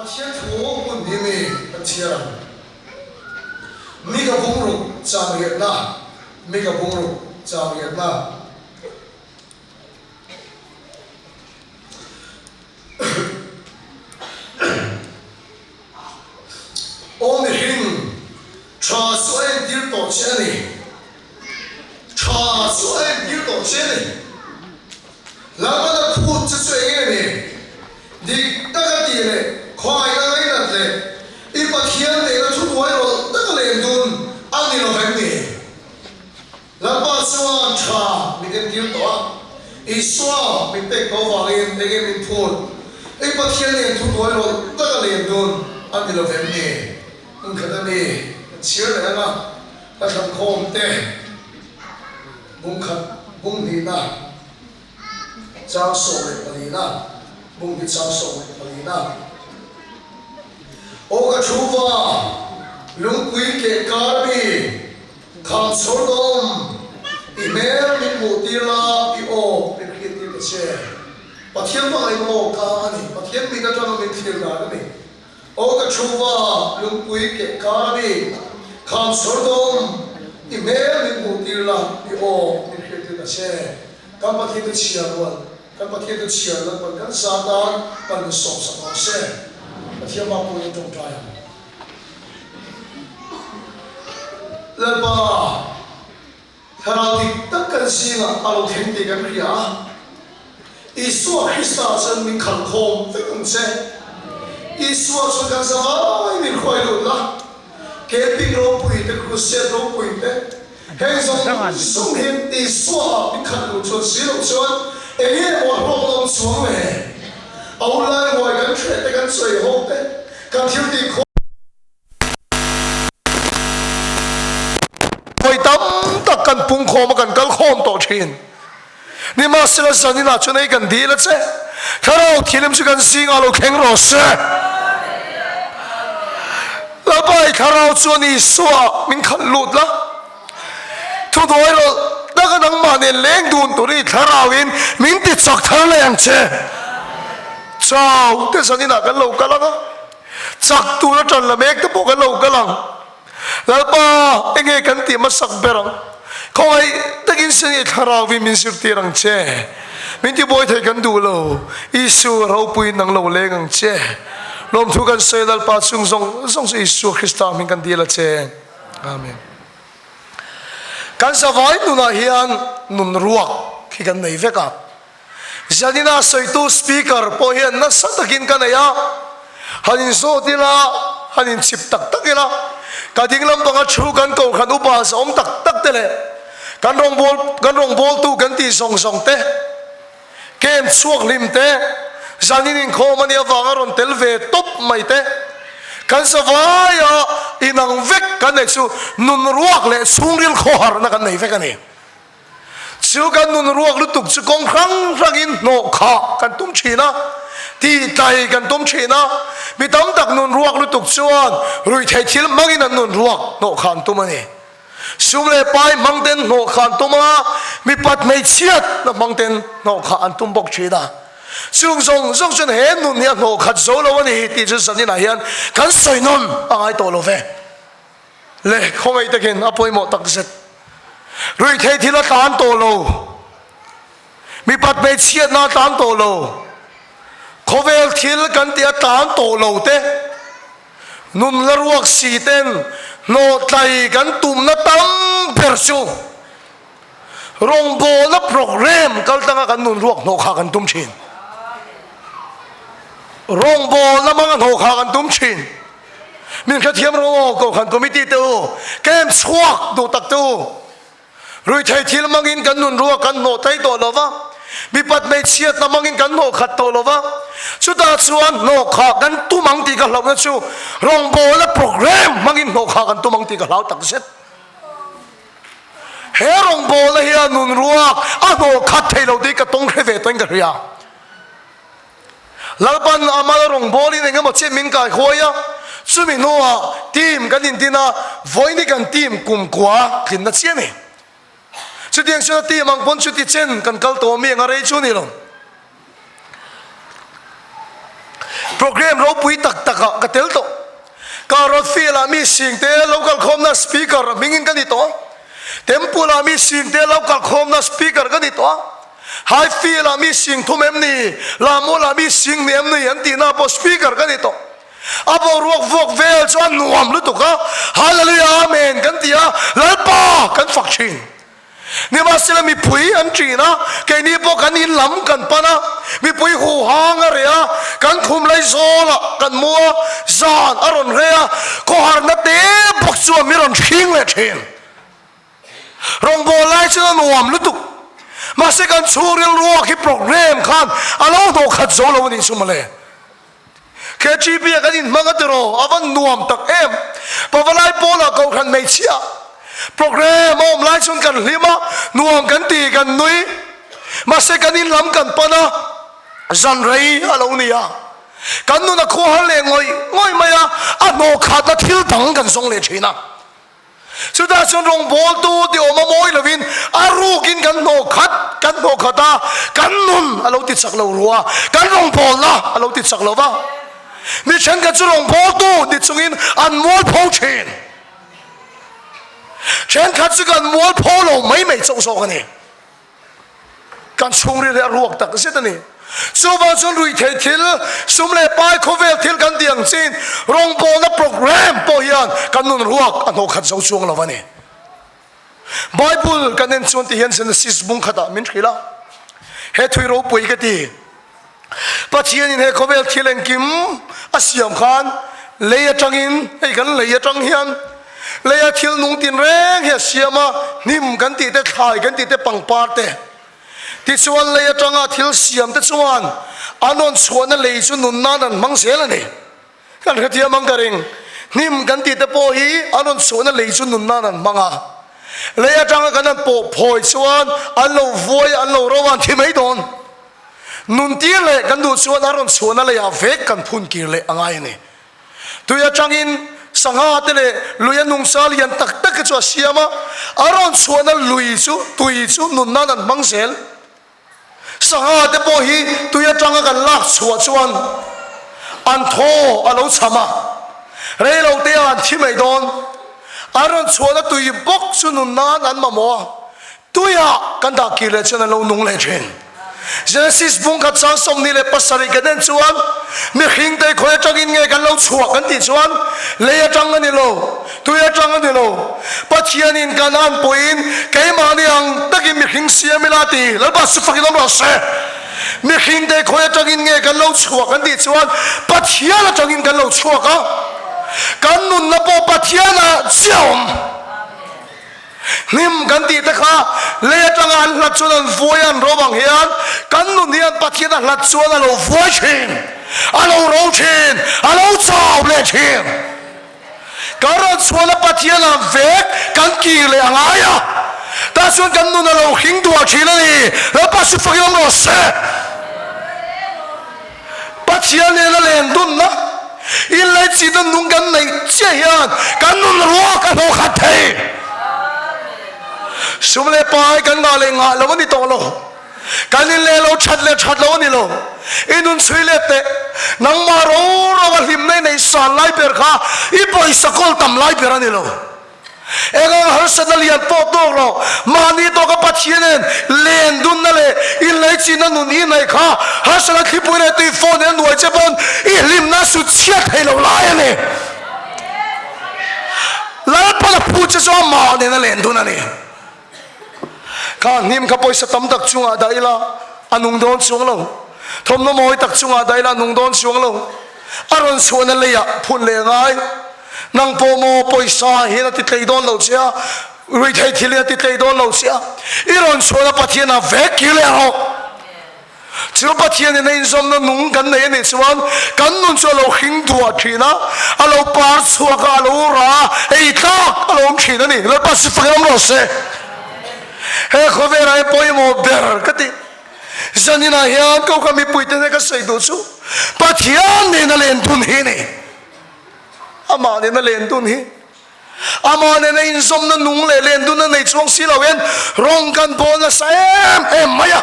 Pathian thu hmun hi mi kan chhiar ang. Mi ka bungruk chang riatna, Mi ka bungruk chang riatna. Aw mihring, tha chu a entir tawh che a ni. Tha chu a entir tawh che a ni. Lalpan a phut che chu eng nge ni? Dik taka tih leh khawngaihna ngainat leh i Pathian nena thubuai rawlh taka len dun a ni lo vem ni? Lalpa chuan tha min entir tawh a, Isua min pek tawh avangin enge min phut? I Pathian nen thubuai rawlh taka len dun a ni lo vem ni? Hmun khat a mi kan chhiar leh ang a, ka thlan khawm te bung khat bung hnihna chang 14na bung hi chang 14na. Aw ka thu va lungpui keh kar mi Kham chhawr dawm, i hmel min hmuh tir la, i aw min hriat tir ta che. Pathian hmangaih aw ka a ni, Pathian mit atanga min thlir dan a ni. Aw ka thu va, lungpui keh kar a ni. Kham chhawr dawm, i hmel min hmuh tir la, i aw min hriat tir ta che. Kan Pathian chu chhiar rual, kan Pathian chu chhiar Lalpan kan sa tan pan min sawmsak rawh se. Pathian bak pawhin tawngtai ang. Lalpa, Thlarau dik tak kan zingah a lo thleng tih kan hria a. Isua Krista chuan min khalh khawm vek ang che. Isua chuan kan zavai min hruai lut la. Camping ropui te, crusade ropui te, heng zawng zawng hian Isua ah min khalh lut chuan si loh chuan eng nge maw a hlawk lawm chuang le? A hun lai ruai kan hreh te, kan sawi ho te, kan thil tih khawh. Vawi tam tak kan pung khawm a, kan kal khawm tawh thin. Nimahsela zaninah chuan hei kan dil a che, Thlarau thilim chu kan zingah lo thleng rawh se. Lalpa i Thlarau chuan Isua min khalh lut la, thudawi rawlh taka nangmah nen leng dun turin i Thlarauin min ti chak thar leh ang che. Chau te zaninah kan lo kal ang a, chak tura tan la mek te pawh kan lo kal ang. Lalpa, enge kan tih hmasak ber ang? Khawngaih takin Seni Thlarauin min zirtir ang che. Min tibuai thei kan duh lo. Isu ropuiin nang lo leng ang che. Lawmthu kan sawi Lalpa chung zawng zawng chu Isua Krista hming kan dil a che. Amen. Kan zavai nunah hian nun ruak hi kan nei vek a. Zanina sawitu speaker pawh hian nasa takin ka nei a, han inzawt ila, han inchip tak tak ila, ka ding lampanga thu kan kohhran upa zawm tak tak te leh kan rawngbâwl kan rawngbâwltu kan tih zawng zawng te, camp chhuak hlim te, zanin inkhawm a nih avanga rawn tel ve tawp mai te, kan zavaia inang vek kan neih chu nun ruak leh chhungril khawharna kan nei vek a ni. Chu kan nun ruak lutuk chu kawng hrang hrangin hnawh khah kan tum thin a, tihtlai kan tum thin a. Mi tam tak nun ruak lutuk chuan ruihtheih thil hmangin an nun ruak hnawh khah an tum a ni. Sum leh pai hmang ten hnawh khah an tum a, mipat hmeichhiatna hmang ten hnawh khah an tum bawk thin a. Chung zawng zawng chuan he nun hi a hnawh khat zo lo a ni tih chu zaninah hian kan sawi nawn a ngai tawh lo ve. Le khawngaih takin a pawimawh tak zet. Ruihtheih thil a tlan tawh lo. Mipat hmeichhiatna a tlan tawh lo. Khawvel thil kan tih a tlan tawh lo te. Nun la ruak si ten hnawh tlai kan tumna tam ber chu rawngbawlna program kal tanga kan nun ruak hnawh kha kan tum thin. Rawngbawlna hmanga hnawh kha kan tum thin. Min hrethiam rawh aw Kohhran Committee te u, camp chhuak duh tak te u. Ruihtheih thil hmangin kan nun ruak kan hnawh tlai tawh lo va, mipat hmeichhiatna hmangin kan hnawh khat tawh lo va, chutah chuan hnawh khah kan tum ang tih ka hlauhna chu rawngbawlna program hmangin hnawh khah kan tum ang tih ka hlau tak zet. He rawngbawlna hian nun ruak a hnawh khat thei lo tih ka tawng hre ve tawhin ka hria. Lalpan a mal rawngbawlin eng emaw chiah min kai huai a, chumi hnuah team kan intin a, vawiin kan team kumkua tlinna chiah a ni. Chutiang chuan a team ang pawn chuti chen kan kal tawh mi eng a rei chu a ni lo. Programme ropui tak takah ka tel tawh. Carrot field-ah mi singte lo kalkhawmna speaker hmingin ka ni tawh a. Temple-ah mi singte lo kalkhawmna speaker ka ni tawh a. High field-ah mi sing thum em ni, Lamawlah mi sing ni em ni an tihna pawh speaker ka ni tawh. A boruak vuak vel chu a nuam lutuk a, Hallelujah Amen kan ti a, Lalpa kan fak thin. Nimahsela mipui an ṭin a, keini pawh kan in lam kan pan a, mipui huhang a reh a, kan khum lai zawlah kan mu a, zan a rawn reh a, khawharna te bawk chuan mi rawn hring leh ṭhin. Rawngbâwl lai chuan a nuam lutuk, mahse kan chhungril ruak hi programme khan a lo hnawh khat zo lo a nih chu mawle. KGB ah kan inhmang a tiraw? A va nuam tak em! Pavalai pawlah kohhran hmeichhia programme a awm lai chuan kan hlim a, nuam kan ti, kan nui. Mahse kan in lam kan pan a, zan rei a lo ni a. Kan nun a khua har leh ngawih ngawih mai a, a hnawh khatna thil dang kan zawng leh thin a. Chutah chuan rawngbawltu ti awm a mawi lovin a rukin kan hnawh khat kan hnawh khat a, kan nun a lo ti chak lo rua, kan rawngbawlna a lo ti chak lo va. Mi thenkhat chu rawngbawltu ti chungin an mualpho thin. Thenkhat chu kan mualpho lo mai mai chauh zawk a ni. Kan chhungril hi a ruak tak zet a ni. Chuvang chuan ruihtheih thil, sum leh pai khawvel thil kan tih ang chin rawngbawlna programme pawh hian kan nun ruak a hnawh khat zo chuang lo a ni. Bible kan en chuan ti hian Genesis bung khatah min hrilh a, he thui ropui ka ti. Pathianin he khawvel thil engkim a siam khan lei atangin, hei kan lei atang hian leia thil nung tin reng hi a siam a, hnim kan tih te, thlai kan tih te, pangpar te. Tichuan lei atanga thil siam te chuan an rawn chhuahna lei chu nun nan an hmang zel a ni. Kan hrethiam ang ka ring. Hnim kan tih te pawh hi an rawn chhuahna lei chu nun nan an hmang a. Lei atanga kan han pawh phawi chuan an lo vuai a, an lo ro a, an thi mai dawn. Nun tir leh kan duh chuan a rawn chhuahna leiah vek kan phun kir leh a ngai a ni. Tui atangin sangha te leh lui a nungcha lian tak tak te chu a siam a, a rawn chhuahna lui chu tui chu nun nan an hmang zel. Sangha te pawh hi tui atanga kan lak chhuah chuan an thaw a lo cham a, rei lo te ah an thi mai dawn. An rawn chhuahna tui bawk chu nun nan an mamawh a. Tuiah kan dah kir leh chuan an lo nung leh thin. Genesis bung khat chang 27 kan en chuan mihring te khawi atangin nge kan lo chhuah kan tih chuan lei atang a ni lo, tui atang a ni lo. Pathianin kan an pawhin keimahni ang takin mihring siam ila ti Lalpa chu fakin awm rawh se. Mihring te khawi atangin nge kan lo chhuah kan tih chuan Pathian atangin kan lo chhuak a, kan nunna pawh Pathianah chiah a awm. Hnim kan tih te kha lei atanga an hlat chuan an vuai a, an ro ang hian kan nun hian Pathian a hlat chuan a lo vuai thin, a lo ro thin, a lo chau leh thin. Kan rawn chhuahna Pathian ah vek kan kir leh a ngai a, tah chuan kan nun a lo hring duah thin a ni. Lalpa chu fakin awm rawh se. Pathian nena len dunna, inlaichinna nung kan neih chiah hian kan nun ruak a hlawh khat thei. Sum leh pai kan ngah leh ngah lo a ni tawh lo. Kan in leh lo that leh that lo a ni lo. I nun chhui let teh. Nangmah ro ro a hlimna i neih san lai ber kha i pawisa kawl tam lai ber a ni lo. Eng ang harsatna lian pawh tawk lo, mahni tawka Pathianin len dunna leh inlaichinna nun i neih kha harsatna thlipui leh tui phone in a nuai che pawn i hlimna sut chhiat thei lo lai a ni. Lalpan a phu che chu amah nena len dun a ni. Kha hnim kha pawisa tam tak chungah dah ila a nung dawn chuang lo. Thawmhnaw mawi tak chungah dah ila a nung dawn chuang lo. A rawn chhuahna leiah phun leh ngai. Nang pawh maw pawisa hian a ti tlei dawn lo che a, ruihtheih thil hian a ti tlei dawn lo che a, i rawn chhuahna Pathian ah vek kir leh rawh. Chu Pathianin a inzawmna nung kan nei a nih chuan kan nun chu a lo hring duah thin a, a lo par chhuak a, a lo ra a, ei tlak a lo awm thin a ni. Lalpa si fak in awm rawh se. He khawvelah hian pawimawh ber ka ti. Zaninah hian Kohhran mipuite hnena ka sawi duh chu Pathian nena len dun hi a ni. Amah nena len dun hi. Amah nena inzawmna nung leh len dunna nei chuang si lo hian rawng kan bawl nasa em em mai a.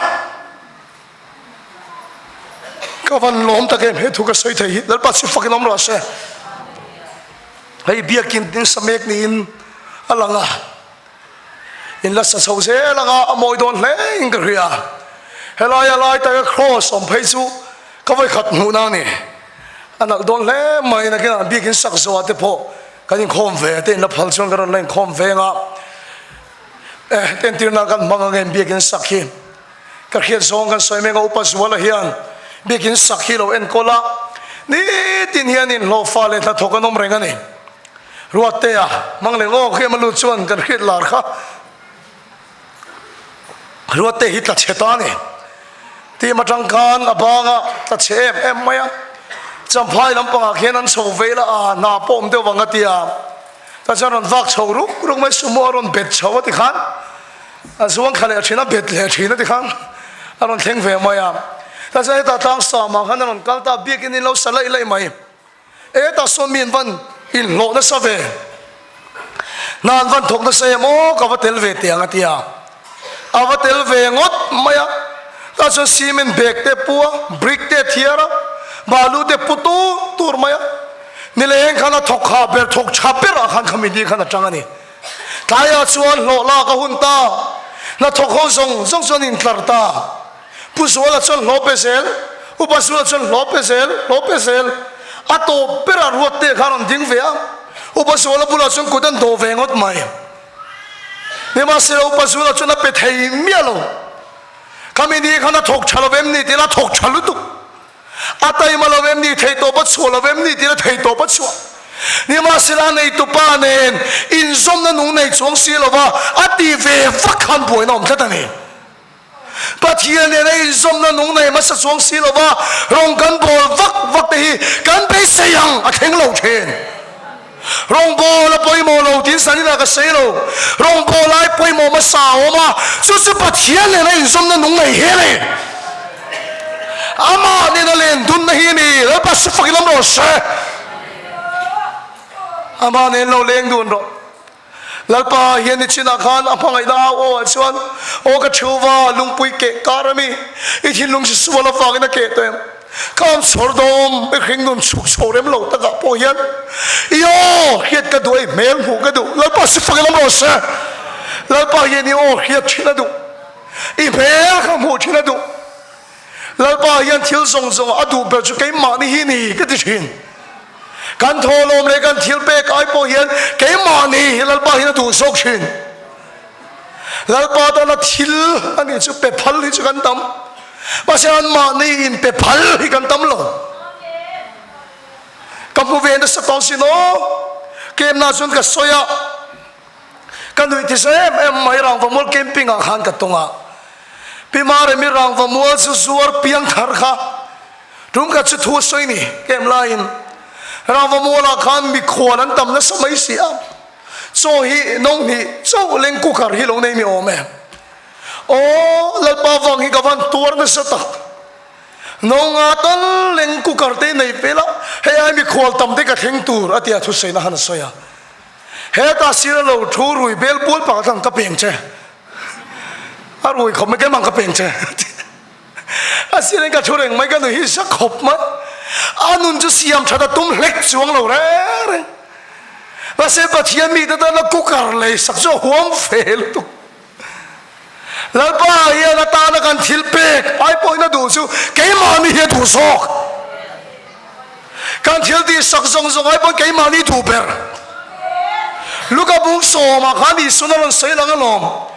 Ka van lawm tak em he thu ka sawi thei hi Lalpa chu fakin awm rawh se. Hei biakin tin sa mek niin a lang a. In la sa chho zel anga a mawi dawn hle in ka hria. Helaia lai taka cross awm phei chu ka vawi khat hmuhna a ni. A nalh dawn hle mai nakinah biakin sak zawh ah te pawh kan inkhawm ve te in la phal chuan ka rawn la inkhawm veng a. Eh entirna kan hmang ang em biakin sak hi. Ka hriat zawng kan sawi mek a Upa Zuala hian biakin sak hi lo enkawl a, nitin hian inhlawhfa leh hnathawk an awm reng a ni. Ruattea, Mangleng aw khi ema lut chuan kan hriat lar kha. Ruatte hi tla chhe ta a ni. Tim atang khan a banga tla chhe em em mai a. Champhai lampangah khian an chho vel a, a hna pawh awm deuh vang a ti a. Tah chuan rawn vak chho ruk ruk mai, sumo a rawn bet chho a ti khan. A zuang kha leh thin a, bet leh thin a ti khan a rawn thleng ve mai a. Tah chuan hetah tlang samah khan a rawn kal ta, biakin in lo sa laih laih mai. Hetah sawn mi an van inhlawh nasa ve, hna an van thawk nasa em aw ka va tel ve teh ang a ti a. A va tel ve ngawt mai a, tah chuan cement bag te pu a, brick te a thiar a, balu te pu tur tur mai a. Nileng khan a thawk ha ber, thawk tha berah khan khami ni khan a tang a ni. Tlaiah chuan hlawh lak a hun ta. Hnathawk ho zawng zawng chuan intlar ta. Pu Zuala chuan hlawh pe zel, Upa Zuala chuan hlawh pe zel, hlawh pe zel. A tawp berah Ruatte kha a rawn ding ve a, Upa Zuala bulah chuan kut an dawh ve ngawt mai. Nimahsela Upa Zuala chuan a pe thei miah lo. Khami ni khan a thawk tha lo em ni tih a thawk tha lutuk. A taima lo em ni, thei tawp a chhuah lo em ni tih a thei tawp a chhuah. Nimahsela a neitupa nen inzawmna nung nei chuang si lova a ti ve vak khan buaina awm tlat a ni. Pathian nena inzawmna nung nei hmasa chuang si lova rawng kan bawl vak vak te hi kan beisei ang a thleng lo thin. Rawngbawl a pawimawh lo tiin Sanina ka sawi lo. Rawngbawl ai pawimawh hmasa a awm a, chu chu Pathian nena inzawmna nung nei hi a ni. Amah nena len dunna hi a ni. Lalpa su fakin awm rawh se. Amah nen lo leng dun rawh. Lalpa hian nichinah khan a hmangaihna au aw ah chuan, Aw ka Theuva, lungpui keh kar a mi, i thinlung si sual avangin a keh tawh em? Ka awm chhawr dawm, i hring nun chhuk chho rem lo takah pawh hian i aw hriat ka duh a, i hmel hmuh ka duh. Lalpa si fakin awm rawh se. Lalpa hian i aw hriat thin a duh, i hmel kha hmuh thin a duh. Lalpa hian thil zawng zawng a duh ber chu keimahni hi ni ka ti thin. Kan thawhlawm leh kan thil pek ai pawh hian keimahni hi Lalpa hian a duh zawk thin. Lalpa tana thil a nih chu pe phal hi chu kan tam. Mahse anmahni in pe phal hi kan tam lo. Ka hmu ve nasa tawh sin aw. Kemna chuan ka sawi a. Ka nuih ti sa em em mai Rangvamual camping ah khan ka tung a. Pi Maremi Rangvamual chu zuar piang thar kha tum khat chu thu sawi ni kem laiin Rangvamual ah khan mikhual an tam nasa mai si a. Chaw hi no hnih chauh leng cooker hi lo nei mi awm e. Aw Lalpa vang hi ka van tuar nasa tak. No nga tal leng cooker te nei vel a hei ai mikhual tam te ka thleng tur a tia thusawi na han a sawi a. Heta sir lo thu rui bel pual pakhat ang ka peng che. A rui khawp mai keimah ka peng che. A sir in ka thu reng mai ka nui hi sa khawp mai. A nun chu siam that a tum hlek chuang lo reng reng. Mahse Pathian mite tana cooker lei sak chu a huam fe lutuk. Lalpa hian atana kan thil pek ai pawhin a duh chu keimahni hi a duh zawk. Kan thil tih sak zawng zawng ai pawn keimahni duh ber. Luka bung sawmah khan Isuan a rawn sawi lang alawm.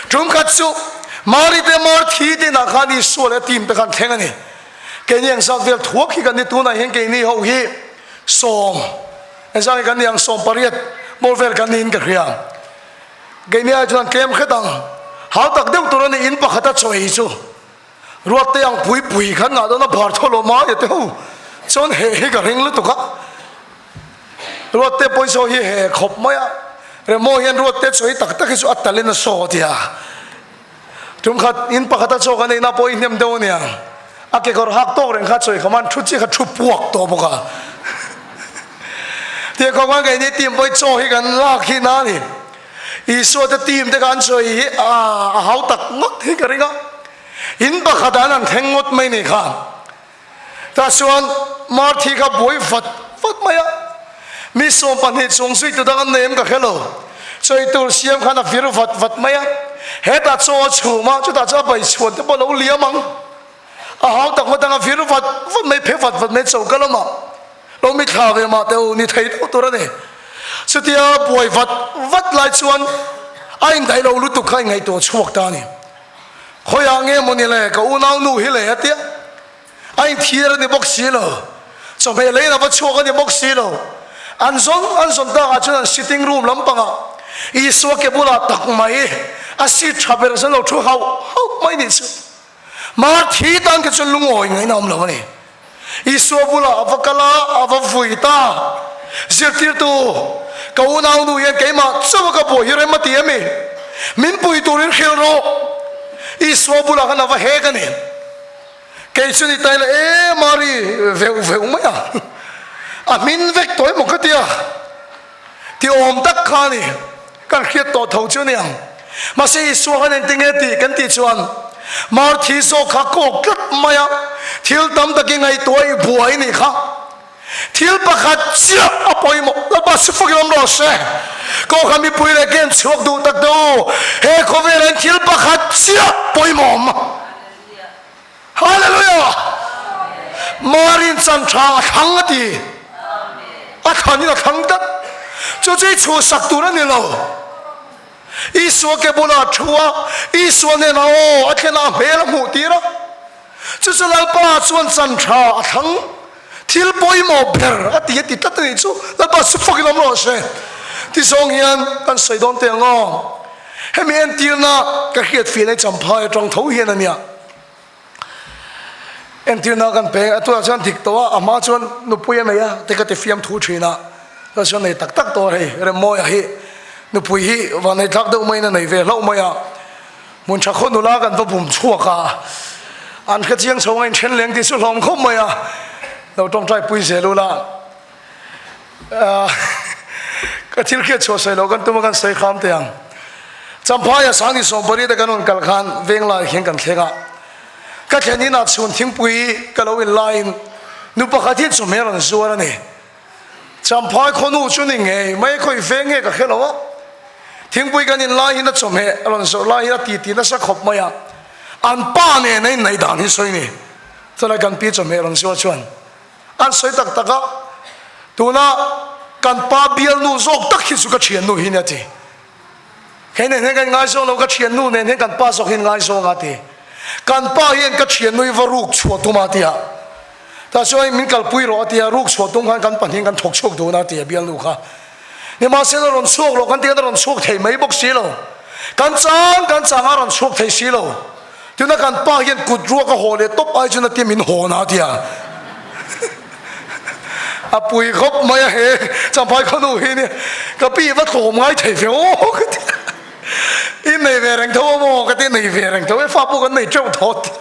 Tum khat chu Mari te Marthi te inah khan Isua leh a team te khan thleng a ni. Keini ang zat vel thuak hi kan ni tunah hian keini ho hi sawm engzat nge kan ni ang 18 bawr vel kan niin ka hria. Keini ai chuan tlem hret ang. Hau tak deuh tur a ni in pakhat a chaw ei chu. Ruatte ang pui pui khan ngah dawn a bar thaw lo mai a te ho chuan heh hi ka ring lutuk a. Ruatte pawisa hi heh khawp mai a. Remo hian Ruatte chaw ei tak tak hi chu a talin a saw a ti a. Tum khat in pakhat a chaw kan eina pawh i hnem deuh a niang. A kekawr hak tawk reng kha chawi khaman thu chiah kha thu puak tawh bawk a. Tiang khawp khan keini team pawh hi chaw hi kan lak hi na a ni. Isua te team te kha an chawi hi a a hau tak ngawt hi ka ring a. In pakhat ah an han thleng ngawt mai ni kha. Tah chuan Marthi kha buai vat vat mai a, mi 12 chung zuitu dang an nei em ka hre lo. Chawi tur siam khan a vir vat vat mai a, hetah chaw a chhum a, chutah chuan a bai chhuan te pawh a lo liam ang. A hau tak ngawt ang a vir vat vat mai, phe vat vat mai choka lamah lo mi thla ve mah teh u, ni thei deuh tur a ni. Chutia buai vat vat lai chuan a indaih lo lutuk kha a inngaihtuah chhuak ta a ni. Khawiah nge maw ni le, ka unau nu hi le a tia. A inthir a ni bawk si lo, chawhmeh leiin a va chhuak a ni bawk si lo. An zawn an zawn takah chuan an sitting room lampangah Isua ke bulah tak mai a seat tha ber chuan lo thu hauh hauh mai nih chu. Marthi tan kha chuan lungawi ngaihna awm lo a ni. Isua bulah a va kal a, a va vui ta. Zirtirtu, ka unau nu hian keimah chauh a ka buai hi rem a ti a mi? Min pui turin hrilh rawh. Isua bulah khan a va hek a ni. Kei chu ni tai la e Mari veuh veuh mai a, a hmin vek tawh emaw ka tia ti awm tak kha a ni, kan hriat tawh tho chu a ni ang. Mahse Isua khan engti nge tih kan tih chuan Marthi zawk kha kawk tlat mai a, thil tam takin ngaihtuah i buai nih kha. Thil pakhat chiah a pawimawh, Lalpa si fak in awm rawh se. Kawngka mipui leh ken chhuak duh tak te u, he khawvelah hian thil pakhat chiah pawimawh awm. Hallelujah! Marin chan tha a thlang a ti. A thlan in a thlang tlat. Chu chu i chhuhsak tur a ni lo. Isua ke bulah a thu a, Isua hnenah aw a thlen a, a hmel a hmuh tir a. Chu chu Lalpa chuan chan tha a thlang. Thil pawimawh ber a ti a ti tlat a nih chu. Lalpa chu fakin awm rawh se. Ti zawng hian kan sawi dawn teh ang aw. Hemi entirna ka hriat fiah nei champhai atang tho hian a nia. Entirna kan peng a tunah chuan dik tawh a, a hma chuan nupui a nei a te ka ti fiam thu thin a, tunah chuan nei tak tak tawh a hei Remmawia hi nupui hi vanei thlak deuh maiin a nei ve hlauh mai a, hmun tha khaw nula kan va bum chhuak a, an hre chiang chho a inthen leng tih chu hlawm khawp mai a, lo tawngtai pui zel ula. Ka thil hriat chhuah sawi loh kan tum a kan sawi kham teh ang. Champhaia Sangni Sawmpariat a kan rawn kal khan Venglai hian kan thleng a. Ka thlen inah chhun thingpui ka lo in laiin nu pakhat hian chawhmeh a rawn zuar a ni. Champhai khawnu chu ni ngei mai khawi veng nge ka hre lo a. Thingpui kan in lai hian a chawhmeh a rawn zawrh lai hian a titi nasa khawp mai a. An pa nen a inneih dan hi sawi ni. Chulai kan pi chawhmeh rawn zuar chuan An sawi tak tak a, tuna kan pa bialnu zawk tak hi chu ka thiannu hi nia ti. Kei nen hian kan ngaizawng lo, ka thiannu nen hian kan pa zawk hian ngaizawng a ti. Kan pa hian ka thiannu hi va ruk chhuah tum a ti a. Tah chuan min kalpui rawh a ti a, ruk chhuah tum khan kan pahnih kan thawk chhuak dun a ti a bialnu kha. Nimahsela rawn chhuak rawh kan ti khan a rawn chhuak thei mai bawk si lo. Kan chang kan chang a rawn chhuak thei si lo. Tuna kan pa hian kut ruak a haw leh tawp ai chuan a ti min hawn a tia. A pui khawp mai a he Champhai khawnu hi nia ka pi va tlawm ngai thei ve aw ka ti. I nei ve reng tho a maw ka ti nei ve reng tho e fa pawh kan nei teuh tho a ti.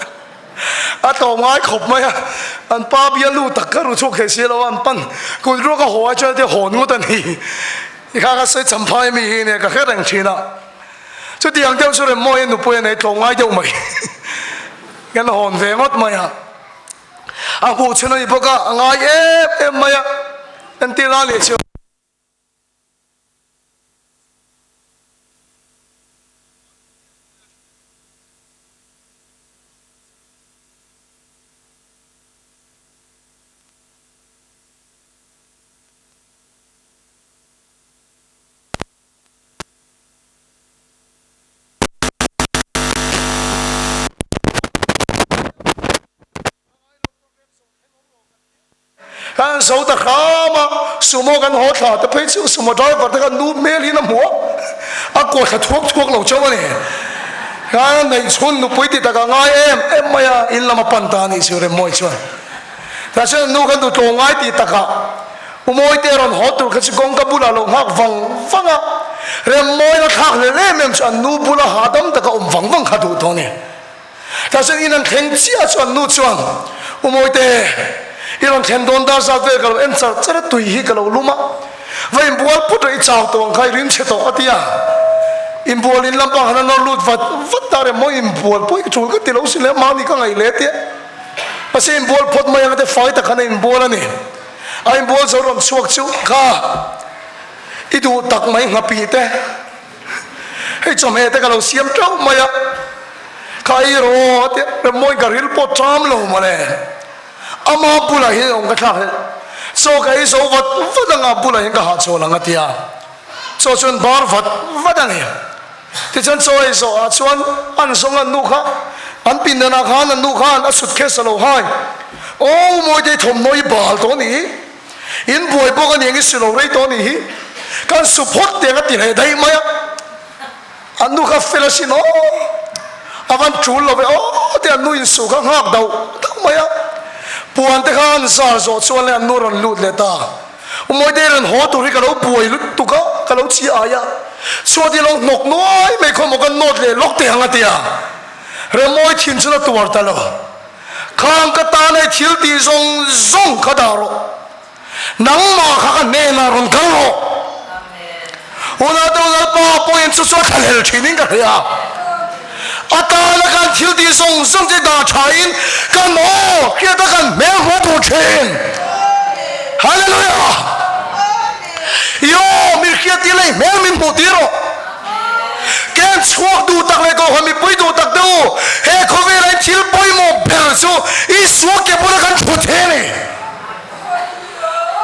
A tlawm ngai khawp mai a an pa bialu tak ka ru chhuak thei si lo a an pan kut ruak a haw ai chuan a ti hawn ngawt a ni. I kha ka sawi Champhai mi hi nia ka hre reng thin a. Chutiang deuh chu Remmawi a nupui a nei tlawm ngai deuh mai. Kan hawn ve ngawt mai a. A hmuh chhun a ni bawk a, a ngai em em mai a. Entir a leh chu. Kan zo ta hram a, sumo kan haw thla te phei chu sumo driver te khan nu hmel in a hmu a, a kuah thla thuak thuak lo chauh a ni. Khan neih chhun nupui ti tak a ngai em em mai a, in lam a pan ta a nih chu Remmawi chuan. Tah chuan nu khan duhtlawm ngai tih takah U Mawite rawn haw tur kha chu kawngka bulah lo nghak vang vang a, Remmawina thlak hlel em em chu an nu bula hahdam taka awm vang vang kha duh tawh a ni. Tah chuan in an thleng chiah chu an nu chuan, U Mawite, i rawn thlen dawn dar zat vel ka lo en char char a, tui hi ka lo lum a, va inbual put rawh i chau tawh ang kha i rim chhe tawh a ti a. Inbual in lampang han a nawr lut vat vat ta, Remmawi inbual pawh i tul ka ti lo si le, mahni ka ngaih leh tia. Mahse inbual phawt mai ang a ti fai tak khan a inbual a ni. A inbual zo rawn chhuak chu kha i duh tak mai nghapih te hei chawhmeh te ka lo siam teuh mai a, kha ei rawh aw a ti a, Remmawi ka ril pawh ṭam lo mawle. Ama bulah hian awm ka thlak hlelh. Chaw ka ei zo vat vat anga bulah hian ka hahchawl ang a ti a. Chaw chuan bar vat vat a ni. Tichuan chaw ei zawh ah chuan an zawng an nu kha an pindan ah khan an nu khan a suitcase a lo hai. Aw Mawitei thawmhnaw i bal tawh a nih hi. In buai bawk a ni ang i si lo rei tawh a nih hi. Kan su phawt tiang a ti leh daih mai a. An nu kha fel asin aw. A van tul lo ve aw tih an nu insuh kha nghak dauh dauh mai a. Puan te kha an zar zawh chuan leh an nu rawn lut leh ta. Umawite rawn haw tur hi ka lo buai lutuk a, ka lo chi ai a. Chhuat hi a lo hnawk nuai mai khaw maw ka nawt leh lawk teh ang a ti a. Remawi thin chuan a tuar ta lo. Khang ka tan hei thil tih zawng zawng kha dah rawh. Nangmah kha ka hnenah rawn kal rawh. Unau Lalpa pawhin chu chu a thlahlel thinin ka hria. A tana kan thil tih zawng zawng te dah thain kan aw hriata kan hmel hmuh tur thin. Hallelujah! I aw min hriat tir leh i hmel min hmuh tir rawh. Ken chhuak duh tak leh kohhran mipui duh tak te u, he khawvelah hian thil pawimawh ber chu Isua ke bula kan thut hi a ni.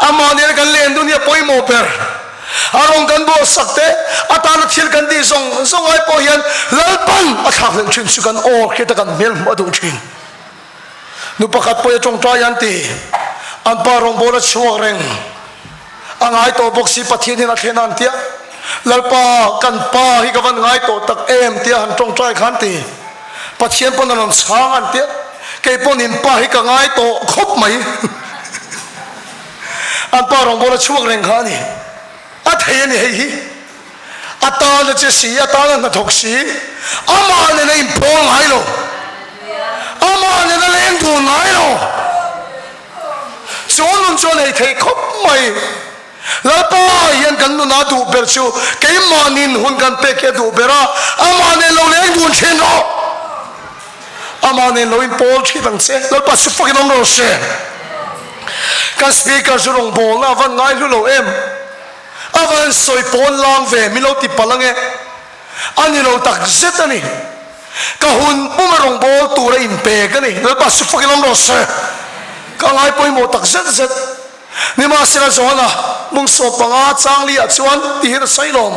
Amah nena kan len dun hi a pawimawh ber. A rawng kan buahsak te, atana thil kan tih zawng zawng ai pawh hian Lalpan a thlakhlelh thin chu kan aw hriat a kan hmel hmuh a duh thin. Nu pakhat pawh hi a tawngtai an ti. An pa rawngbâwl a chhuak reng. A ngai tawh bawk si Pathian hian a thlen a an tia. Lalpa, kan pa hi ka van ngai tawh tak em tia han tawngtai kha an ti. Pathian pawn a rawn chhang an tia. Kei pawn in pa hi ka ngai tawh khawp mai. An pa rawngbâwl a chhuak reng kha a ni. A thei a ni hei hi. A tan a che si, a tan a hnathawk si, amah nen a inpawl ngai lo. Amah nen a leng dun ngai lo. Chu nun chu a nei thei khawp mai. Lalpa hian kan nuna duh ber chu keimahnin hun kan pek hi a duh ber a, amah nen lo leng dun thin rawh. Amah nen lo inpawl thin ang che. Lalpa chu fakin awm rawh se. Kan speaker chu rawngbawlna a van ngai hlu lo em. A van sawi pawn lang ve min lo ti palh ange. A ni lo tak zet a ni. Ka hun puma rawngbâwl tura inpek a ni. Lalpa chu fakin awm rawh se. Ka ngai pawimawh tak zet zet. Nimahsela Johana mung sawmpanga changli-ah chuan ti hian a sawi lawm.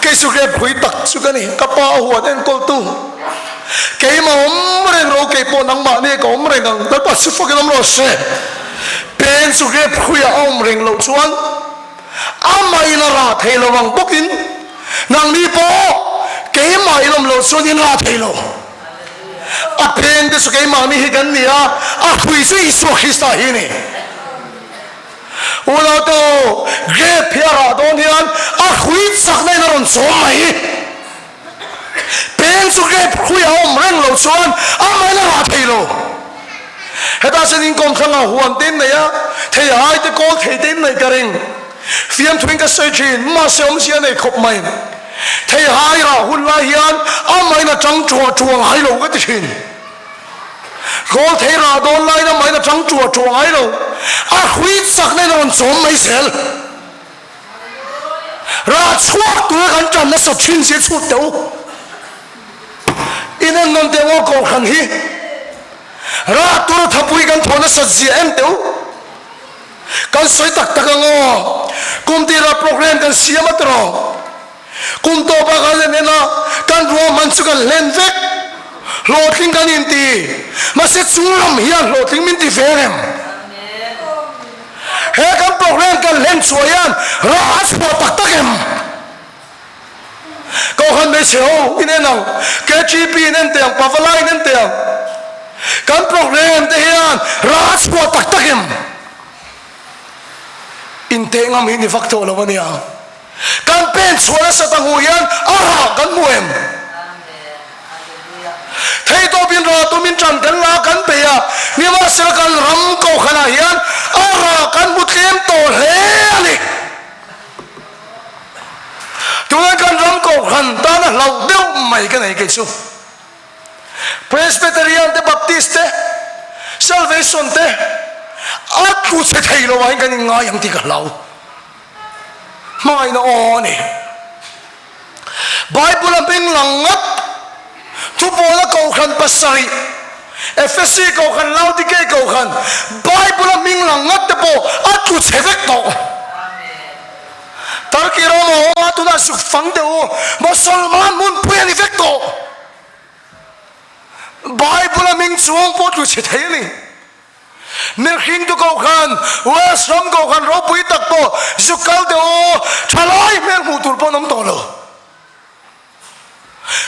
Kei chu rep hui tak chu ka ni, ka pa a huan enkawltu. Keimah awm reng ro, kei pawh nangmah nia ka awm reng ang. Lalpa chu fakin awm rawh se. Pen chu rep huiah a awm reng loh chuan amahin a rah thei lo ang bawkin nangni pawh keimah in awm loh chuan in rah thei lo. A pen te chu keimahni hi kan ni a, a hui chu Isua Krista hi a ni. Unautu, grape hi a rah dawn hian a hrui chakna in a rawn chawm mai. Peng chu grape hrui a awm reng lo chuan amahin a rah thei lo. Hetah chuan inkawm thlangah huan te in nei a, thei hai te kawl thei te in nei ka ring. Fiamthu in ka sawi thin, mahse awmzia a nei khawp mai. Thei hai rah hun lai hian amahin a tang ṭuah ṭuah ngai lo ka ti thin. Kawl thei rah dawn laiin a main a tang ṭuah ṭuah ngai lo. A hrui chakna in a rawn chawm mai zel. Rah chhuak tura kan ṭan nasat ṭhin zia chhut teh u. In en nawn teh u a kohhran hi. Rah tura thapui kan thawh nasat zia en teh u. Kan sawi tak tak ang aw. Kum tirah program kan siam a tiraw. Kum tawpah kan hlen en a, kan ruahman chu kan hlen vek. Hlawhtling kan inti, mahse chung lam hian hlawhtling min ti ve rem. He kan program kan hlen chhuah hian rah a chhuah tak tak em? Kohhran hmeichhe ho in en ang, KGP in en teh ang, Pavalai in en teh ang. Kan program te hian rah a chhuah tak tak em? Inteh ngam hi ni vak tawh lo a nia. Kan pen chhuah nasat a hmuh hian a rah kan hmu em? Theihtawpin rah tumin ṭan kan la kan bei a, nimahsela kan ram kohhranah hian a rah kan hmu tlem tawh hle a ni. Tunah kan ram kohhran tana hlauh deuh mai ka nei kei chu. Presbyterian te Baptist te. Salvation te a tlu chhe thei lo ah hian kan inngai ang tih ka hlau. Hmangaihna aw a ni. Bible a hming lang ngat thupawla kohhran pasarih, Ephesi kohhran, Laodikei kohhran, Bible a hming lang ngat te pawh a tlu chhe vek tawh. Turkey ram a awm a, tunah zuk fang teh u, Mosolman hmunpui a ni vek tawh. Bible a hming chuang pawh tlu chhe thei a ni. Mihring tu kohhran, West ram kohhran ropui tak pawh zuk kal teh u, thalai hmel hmuh tur pawh an awm tawh lo.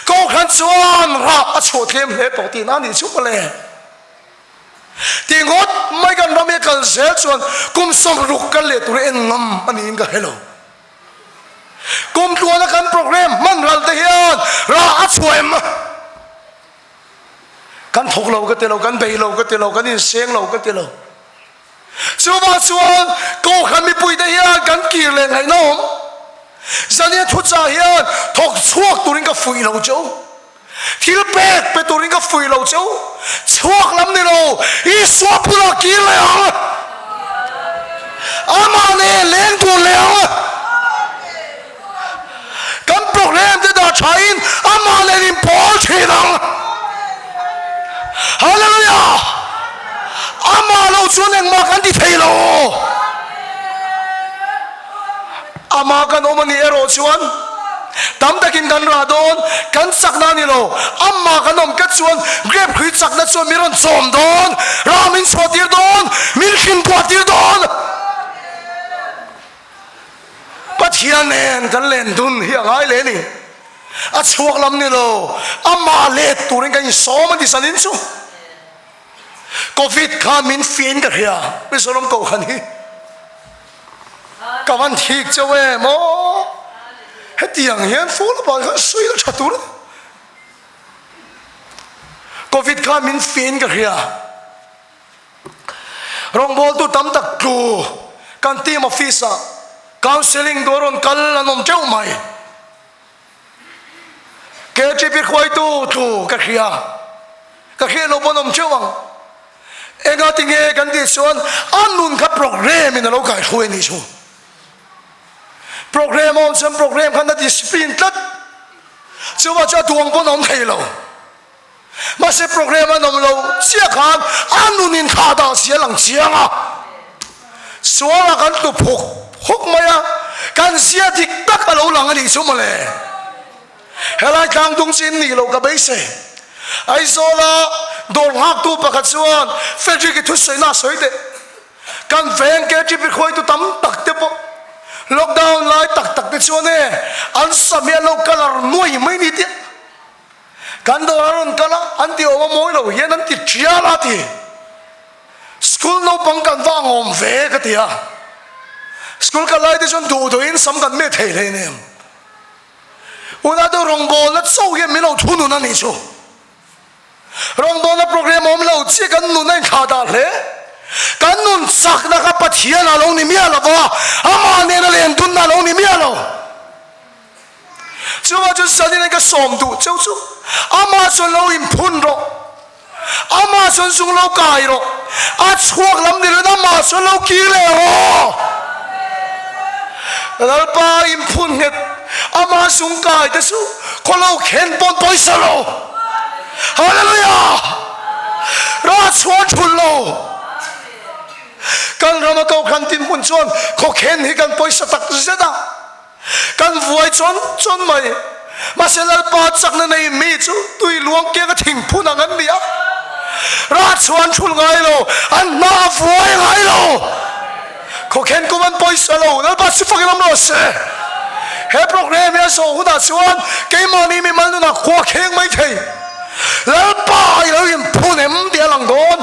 Kohhran chuan rah a chhuah tlem hle tawh tihna a nih chu mawle. Ti ngawt mai kan ram hi a kal zel chuan kum 60 kal leh tur en ngam a niin ka hre lo. Kum tluana kan program hman ral te hian rah a chhuah em? Kan thawk lo ka ti lo, kan bei lo ka ti lo, kan inseng lo ka ti lo. Chuvang chuan Kohhran mipuite hian kan kir leh ngaihna awm. Zania thuchah hian thawk chhuak turin ka fuih lo che u. Thil pek pe turin ka fuih lo che u. Chhuak lam ni lo, Isua bulah kir leh ang. Amah nen leng tur leh ang. Kan program te dah tha in amah nen in pawl thin ang. Hallelujah! Amah lo chuan engmah kan ti thei lo. Amah kan awm a nih erawh chuan tam takin kan rah dawn, kan chakna a ni lo. Amah kan awm tlat chuan grape hrui chakna chuan min rawn chawm dawn, rah min chhuah tir dawn, min hrintuah tir dawn. Pathian nen kan len dun hi a ngai leh a ni. A chhuak lam ni lo, amah let turin kan insawm a ni zanin chu. Covid kha min fiahin ka hria, Mizoram Kohhran hi ka van thik cheu em aw. Hetiang hian full bal khan sawi la tha tur a ni. Covid kha min fiahin ka hria. Rawngbawltu tam tak tlu kan team office ah counselling tur a rawn kal an awm teuh mai. KTP hruaitu tlu ka hria, ka hriat loh pawn awm teuh ang. Enga tinge kan tih chuan a nun kha program in a lo kaihruai a nih chu. Program a awm chuan program khan a discipline tlat, chuvang chuan a duang pawn a awm thei lo. Mahse program an awm lo chiah khan a nun in thlah dah si a lang chiang a, sualah kan tlu phuk phuk mai a, kan zia dik tak a lo lang a nih chu mawle. Helai tlang dung chu in nih loh ka beisei. Aizawla dawr nghaktu pakhat chuan Frederick-i thusawiina a sawi teh. Kan veng KTP hruaitu tam tak te pawh lockdown lai tak tak te chuan e an sam hi an lo colour nuai mai ni tih. Kan dawr a rawn kal a, an ti awm a mawi lo hian an ti tial a ti. School naupang kan va ang awm ve ka ti a. School kal lai te chuan duh duhin sam kan met thei hle nem. Unau te rawngbawlna chauh hian min lo thunun a nih chu. Rawngbawlna program awm lo chiah kan nun a inthlah dah hle. Kan nun chakna kha Pathian a lo ni miah lo va, amah nena len dunna a lo ni miah lo. Chuvang chuan zanin ka sawm duh cheu chu amah chuan lo inphun rawh, amah chuan zung lo kai rawh, a chhuak lam ni loin amah chuan lo kir leh rawh. Lalpa inphun nghet amah zung kai te chu khaw lo khen pawn pawisa lo. Hallelujah! Rah chhuan thul lo. Kan rama kohhran dinhmun chuan khaw khen hi kan pawisa tak zet a. Kan vuai chawn chawn mai. Mahse Lalpa chakna nei mi chu tui luang kianga thingphun ang an ni a. Rah chuan thul ngai lo, an hma a vuai ngai lo. Khawkhen kum an pawisa lo, Lalpa chu fakin awm rawh se. He program hi a zawh hunah chuan keimahni mimal nunah khua kheng mai thei. Lalpa i lo inphun em tih a lang dawn.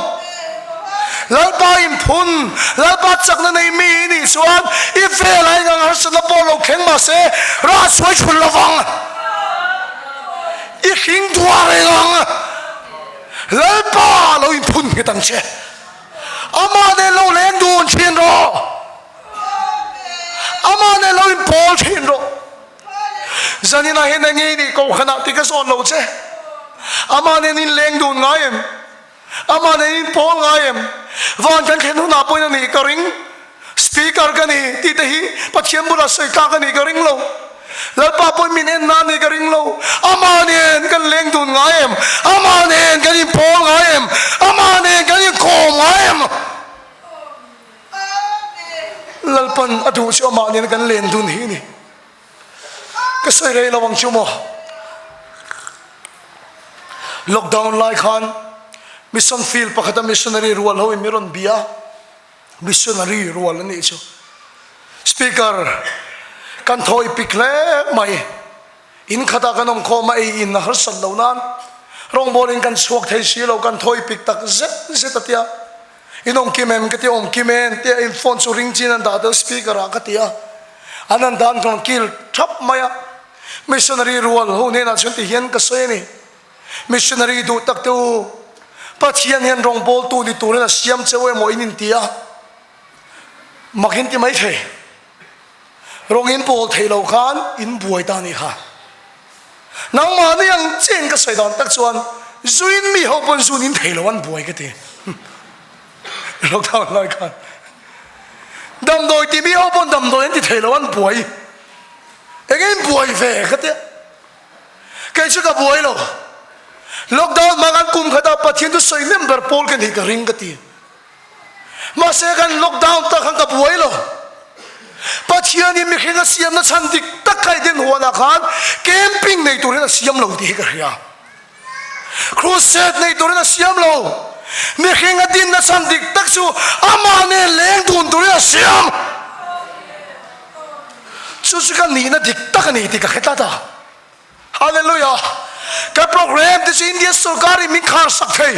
Lalpa inphun, Lalpa chakna nei mi i nih chuan i velah eng ang harsatna pawh lo thleng mah se rah chhuai chhun lo vang. I hring duah reng ang. Lalpa lo inphun nghet ang che. Amah nen lo leng dun thin rawh. Amah nen lo inpawl thin rawh. Zaninah hian eng nge i nih kohhranah tih ka zawn lo che. Amah nen in leng dun ngai em? Amah nen in pawl ngai em? Van kan thlen hunah pawhin a nih ka ring. Speaker ka ni tih te hi Pathian bulah sawi tlak a nih ka ring lo. Lalpa pawhin min en na a nih ka ring lo. Amah nen kan leng dun ngai em? Amah nen kan inpawl ngai em? Amah nen kan inkawm ngai em? Lalpan a duh chu amah nen kan len dun hi a ni. Ka sawi rei lo ang chu maw? Lockdown lai khan mission field pakhata missionary rual ho in min rawn bia a, missionary rual an nih chu. Speaker kan thawi pik hle mai, in khatah kan awm khawm a ei in a harsat loh nan rawngbawl in kan chhuak thei si lo kan thawi pik tak zet zet a tia. In awm kim em ka ti awm kim em tia in phone chu ring chin an dah deuh speaker ah ka ti a, an han dan rawn kil thap mai a, missionary rual ho hnenah chuan ti hian ka sawi a ni, missionary duh tak te u, Pathian hian rawngbawltu ni turin a siam che u emaw in inti a, mak in ti mai thei, rawng in bawl theih loh khan in buai ta a nih kha. Nangmahni ang chiah in ka sawi dan tak chuan zuin mi ho pawn zun in thei lo an buai ka ti. Lockdown lai khan damdawi ti mi ho pawn damdawi an ti thei lo an buai. Enge in buai ve ka tia. Kei chu ka buai lo. Lockdown hma khan kum khatah Pathian chu sawi hnem ber pawl ka nih ka ring ka ti. Mahse kan lockdown tak khan ka buai lo. Pathianin mihring a siamna chhan dik tak kha Eden huanah khan camping nei turin a siam lo tih hi ka hria. Crusade nei turin a siam lo. Mihring a dinna chhan dik tak chu amah nen leng dun turin a siam. Chu chu ka nihna dik tak a ni tih ka hre tlat a. Hallelujah! Kan program te chu India sorkar in min khar sak thei.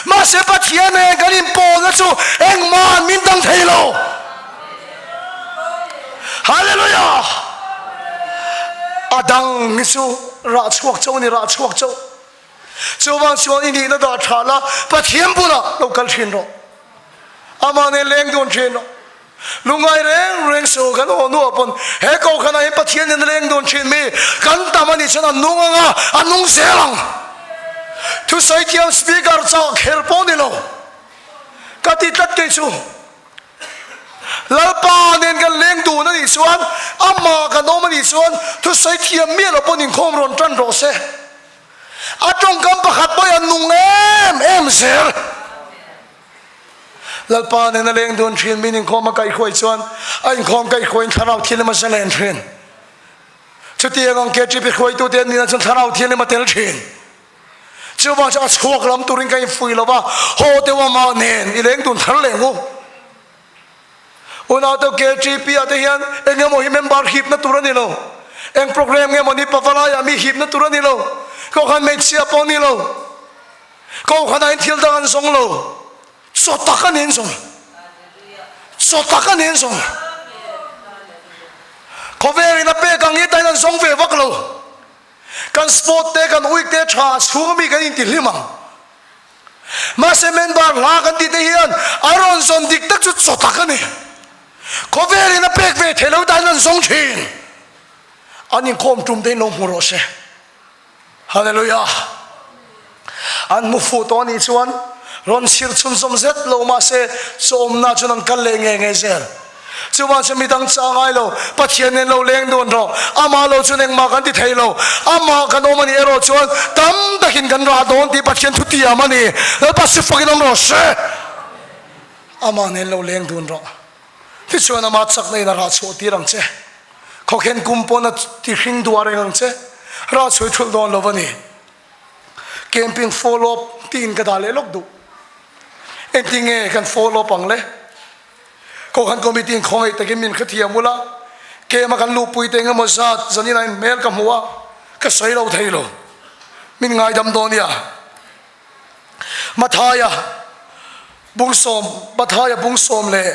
Mahse Pathian nen kan inpawlna chu engmah min dang thei lo. Hallelujah! A dang hi chu rah chhuak chauh a ni, rah chhuak chauh. Chuvang chuan i nihna dah tha la, Pathian bulah lo kal thin rawh. Amah nen leng dun thin rawh. Lungngai reng reng suh kan aw nuah pawn he kohhranah hian Pathian in a leng dun thin mi kan tam a nih chuan a nung ang a, a nung zel ang. Thusawi thiam speaker chah kher pawh ni lo ka ti tlat kei chu. Lalpa nen kan leng dun a nih chuan amah kan awm a nih chuan thusawi thiam miah lo pawn inkhawm rawn tan rawh se. A tawngkam pakhat pawh hi a nung em em zel. Lalpa nen a leng dun thin, min inkhawm a kaihhruai chuan a inkhawm kaihhruaiin Thlarau Thianghlim a zalen thin. Chutiang ang KTP hruaitute an nihna chuan Thlarau Thianghlim a tel thin. Chuvang chuan a chhuak lam turin ka infuih lo va, haw deuh amah nen i leng dun thar leh ngu. Unaute KTP ah te hian eng emaw hi member hipna tur a ni lo. Eng program nge maw ni pavalaiah mi hipna tur a ni lo. Kohhran hmeichhia pawh a ni lo. Kohhranah in thil dang an zawng lo. Chaw tak a ni an zawng. Chaw tak a ni an zawng. Khawvel in a pek ang hi tain an zawng ve vak lo. Kan sport te kan week te tha chhung ami kan inti hlim ang. Mahse member hla kan tih te hian a rawn zawn dik tak chu chaw tak a ni. Khawvel in a pek ve thei lo tain an zawng thin. An inkhawm tum te in lo hmu rawh se. Hallelujah! An hmu fuh tawh anih chuan rawn chhir chhunzawm zet lo mahse chawmna chuan an kal leh ngei ngei zel. Chuvang chuan midang chah ngai lo, Pathian nen lo leng dun rawh, amah lo chuan engmah kan ti thei lo, amah kan awm anih erawh chuan tam takin kan rah dawn tih Pathian thu tiam a ni. Lalpa si fakin awm rawh se. Amah nen lo leng dun rawh. Tichuan amah chakna in a rah chhuah tir ang che. Khawkhen kum pawn a ti hring duah reng ang che. Rah chhui thulh dawn lo a ni. Camping follow up tiin ka dah leh lawk duh. Engtin nge kan follow up ang le? Kohhran committee in khawngaih takin min hrethiam ula, camp a kan luhpui te engemaw zat zanin ah in hmel ka hmu a, ka sawi lo thei lo. Min ngaidam dawn nia. Mathaia bungsawm Mathaia bungsawm leh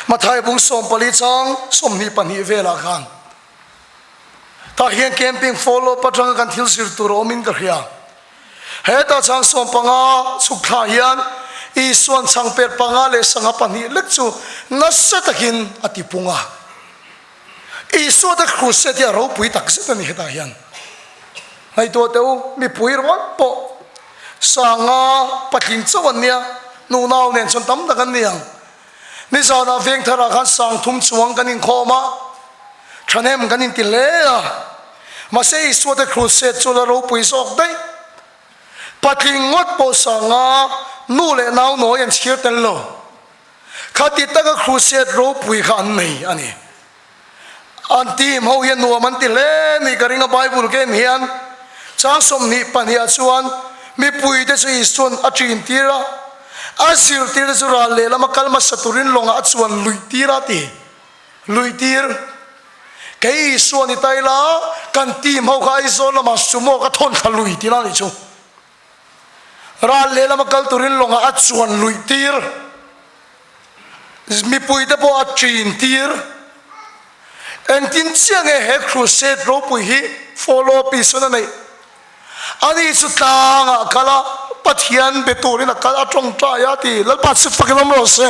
Mathaia bungsawm pali chang 22 velah khan tah hian camping follow up atanga kan thil zir tur a awmin ka hria. Heta chang 15 chhuk thla hian Isuan changper panga leh sangha pahnih lek chu nasa takin a tipung a. Isua te crusade hi a ropui tak zet a ni hetah hian. Ngaihtuah teh u, mipui ringawt pawh sanga patling chauh an nia, nunau nen chuan tam tak an ni ang. Nizanah Vengtharah khan sangthum chuang kan inkhawm a, thahnem kan inti hle a, mahse Isua te crusade chu la ropui zawk daih. Patling ngawt pawh sanga nu leh nau nawi an chhir tel lo. Khati taka crusade ropui kha an nei a ni. An team ho hian nuam an ti hle ni ka ring a Bible game hian chang 22 ah chuan mipui te chu Isuan a ṭin tir a, a zirtir te chu ral lehlam a kal hmasa turin lawngah a chuan luih tir a ti. Luih tir. Kei Isua ni ta ila kan team ho kha Aizawl lamah sumo ka thawn thla lui tina nih chu. Ral lehlam a kal turin lawngah a chuan luih tir. Mipuite pawh a ṭin tir. Engtin chiah nge he crusade ropui hi follow up Isuan a neih? Ani chu tlangah a kal a, Pathian be turin a kal a tawngtai a ti. Lalpa chu fakin awm rawh se.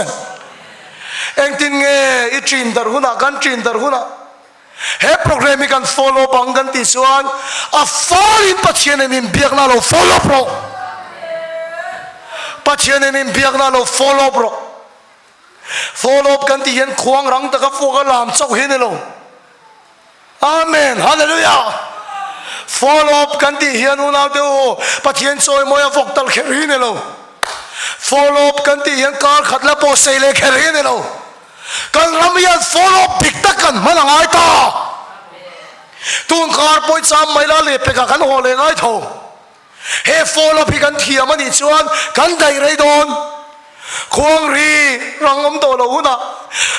Engtin nge i ṭin darh hunah, kan ṭin darh hunah he program hi kan follow up ang kan tih chuan a falin Pathian in inbiakna lo follow up rawh. Pathian in inbiakna lo follow up rawh. Follow up kan tih hian khuang rang taka fuak a lam chauh hi a ni lo. Amen! Hallelujah! Follow up kan tih hian unau te u, Pathian chawimawi a vawk tal kher hi a ni lo. Follow up kan tih hian kar khat la pawh sei leh kher hi a ni lo. Kan ram hian follow up dik tak kan hman a ngai ta. Tun kar pawi cham mai la leh pekah kan haw leh ngai tho. He follow up hi kan thiam a nih chuan kan daih rei dawn. Khuang ri rang awm tawh lo hunah,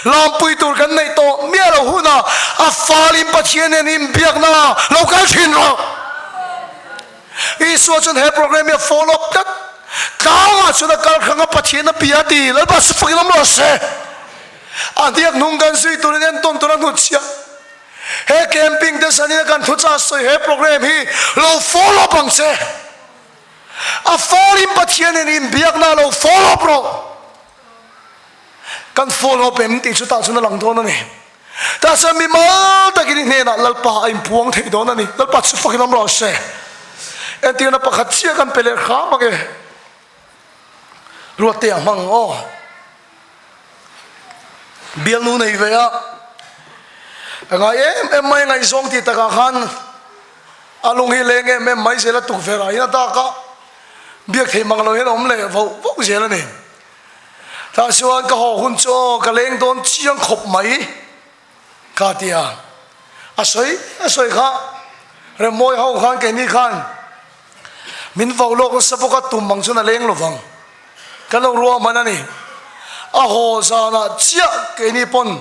lampui tur kan neih tawh miah lo hunah a falin Pathian nen inbiakna lo kal thin rawh. Isua chuan he program hi a follow up tlat. Tlangah chuan a kal hrang a Pathian a bia a ti. Lalpa chu fakin awm rawh se. A hniak hnung kan zui turin entawn tur a hnutchhiah. He camping te zanina kan thuchah sawi he program hi lo follow up ang che. A falin Pathian in inbiakna lo follow up rawh. Kan follow up em tih chu tah chuan a lang dawn a ni. Tah chuan mi mal takin i hnenah Lalpa a inpuang thei dawn a ni. Lalpa chu fakin awm rawh se. Entirna pakhat chiah kan pe leh hram ang e. Ruatte a hmang aw. Bialnu nei ve a. A ngai em em mai ngaihzawng tih takah khan a lung hi leng em em mai zel a tukverh ah hian a dak a. Biak thei mang lo hian a awm leh voh voh zel a ni. Tah chuan ka haw hun chu aw ka leng dawn chiang khawp mai ka ti a. A sawi a sawi kha Remmawi ho khan keini khan min vo lawk nasa bawk a tum ang chuan a leng lovang. Kan lo ruah man a ni. A haw zanah chiah keini pawn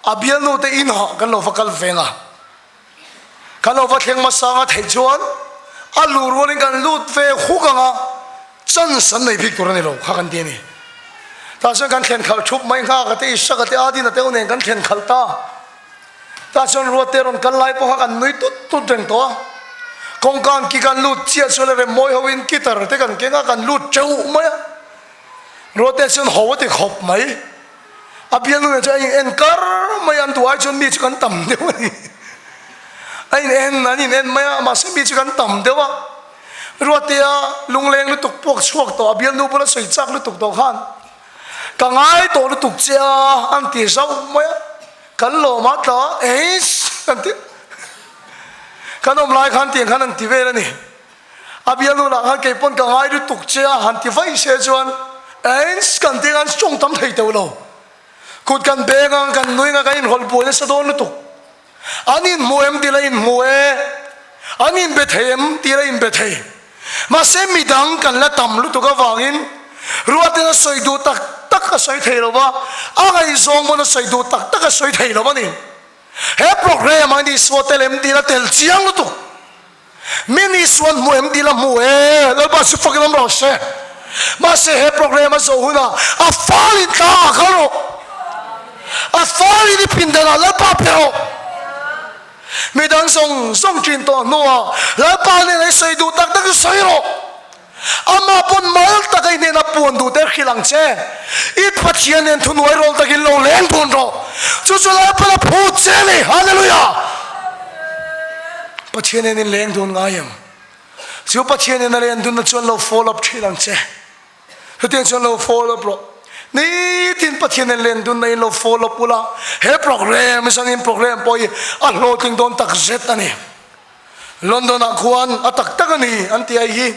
a bialnu te inah kan lo va kal veng a. Kan lo va thleng hmasa anga theih chuan a luh rualin kan lut ve huk ang a, chance an nei bik tur a ni lo kha kan ti a ni. Tah chuan kan thlen khalh thup mai nghak a te, Isaka te, Adina te ho nen kan thlen khalh ta. Tah chuan Ruate rawn kal lai pawh kha kan nui tut tut reng tawh a. Kawngka an ki kan lut chiah chuan le rem mawi hoin guitar te kan keng a, kan lut teuh mai a. Ruate chuan ho a ti khawp mai. A bialnu nen chuan a in en kar mai a, an duh ai chuan mi chu kan tam deuh a ni. A in en, an in en mai a, mahse mi chu kan tam deuh a. Ruatea lungleng lutuk puak chhuak tawh, a bialnu bula sawi chak lutuk tawh khan ka ngai tawh lutuk che a, an ti zauh mai a. Kan lawm a tla eis an ti. Kan awm lai khan tiang khan an ti vel a ni. A bialnu lah khan kei pawn ka ngai lutuk che a han ti vaih se chuan eis kan ti khan tawng tam thei teuh lo. Kut kan beng ang kan nui ang a kan inhawlh buai nasa dawn lutuk. An inhmu em tih la inhmu e, an inbe thei em tih la inbe thei. Mahse midang kan la tam lutuk avangin Ruatin a sawi duh tak tak a sawi thei lo va, a ngaihzawng pawn a sawi duh tak tak a sawi thei lo a ni. He program ah hian Isua tel em tih la tel chiang lutuk. Min Isuan hmu em tih la hmu e, Lalpa chu fakin awm rawh se. Mahse he program a zawh hunah a falin tla ah kal rawh. A falin i pindanah Lalpa pe rawh. Midang zawng zawng ṭin tawh hnuah Lalpa hnenah i sawi duh tak tak chu sawi rawh. Amah pawn mal taka i hnena puan duh te hrilh ang che. I Pathian nen thunuai rawl takin lo leng dun rawh. Chu chu Lalpan a phut che a ni. Hallelujah! Pathian nen in leng dun ngai em? Chu Pathianin a len dunna chuan lo follow up thin ang che. Chutiang chuan lo follow up rawh. Nitin Pathianin len dunna in lo follow up ula, he program zanin program pawh hi a hlawhtling dawn tak zet a ni. London ah khuan a tak tak a ni an tih ai hi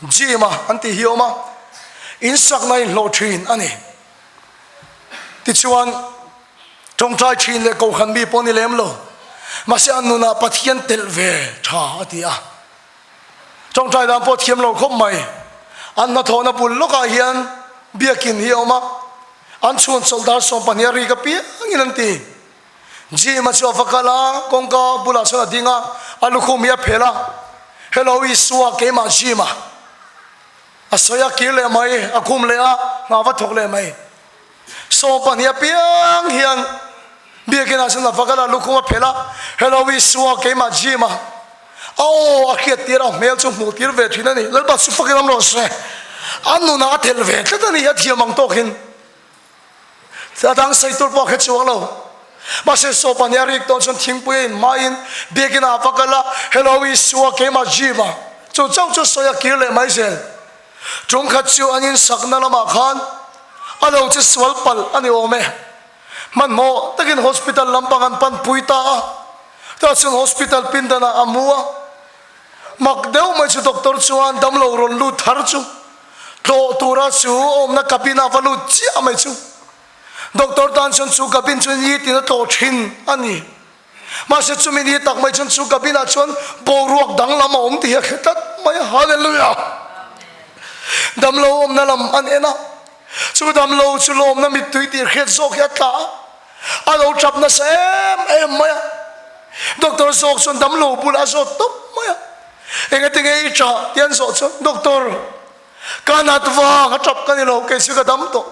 gym a an tih hi a awm a, in sakna in hlawh thin a ni. Tichuan tawngtai thin leh kohhran mi pawh ni lem lo, mahse a nunah Pathian telh ve tha a ti a. Tawngtai dan pawh thiam lo khawp mai. An hnathawhna bul lawkah hian biakin hi a awm a, an chhun chawlh dar 12 a rik apiangin an ti. Jim-a chu a va kal a, kawngka bulah chuan a ding a, a lukhum hi a phelh a, Hello Isua, keimah Jim-a. A sawi a, kir leh mai, a khum leh a, hna va thawk leh mai. 12 apiang hian biakinah chuan a va kal a, lukhum a phelh a, Hello Isua, keimah Jim-a. A aw a hriat tir a, hmel chu hmuh tir ve thin a ni. Lalpa chu fakin awm rawh se. A nunah a thelh ve tlat a ni, a thiam ang tawkin. A dang sawi tur pawh a hre chuang lo. Mahse Sawpa nih a rik tawn chuan thingpui a inhmaiin biakin ah a va kal a, Hello Isua, keimah Jim a. Chu chauh chu sawi a kir leh mai zel. Tum khat chu an insakna lamah khan a lo che sual palh a ni awm e. Hmanhmawh takin hospital lampang an panpui ta a, tah chuan hospital pindanah a mu a. Mak deuh mai chu doctor chuan damlo rawn lut thar chu Tlawh tura chu awmna cabin ah va lut chiah mai chu doctor tan chuan chu cabin chu ni tin a tlawh thin a ni. Mahse chumi ni tak mai chuan chu cabin ah chuan boruak danglam a awm tih hi a hre tlat mai a. Hallelujah! Damlo awmna lam an en a, chu damlo chu lawmna mittui tih hriat zawk hi a tla a, a lo tap nasa em em mai a. Doctor zawk chuan damlo bulah a zawt tawp mai a. Engati nge i ṭah? Tih an zawh chuan, Doctor, ka nat vang a ṭap ka ni lo, kei chu ka dam tawh.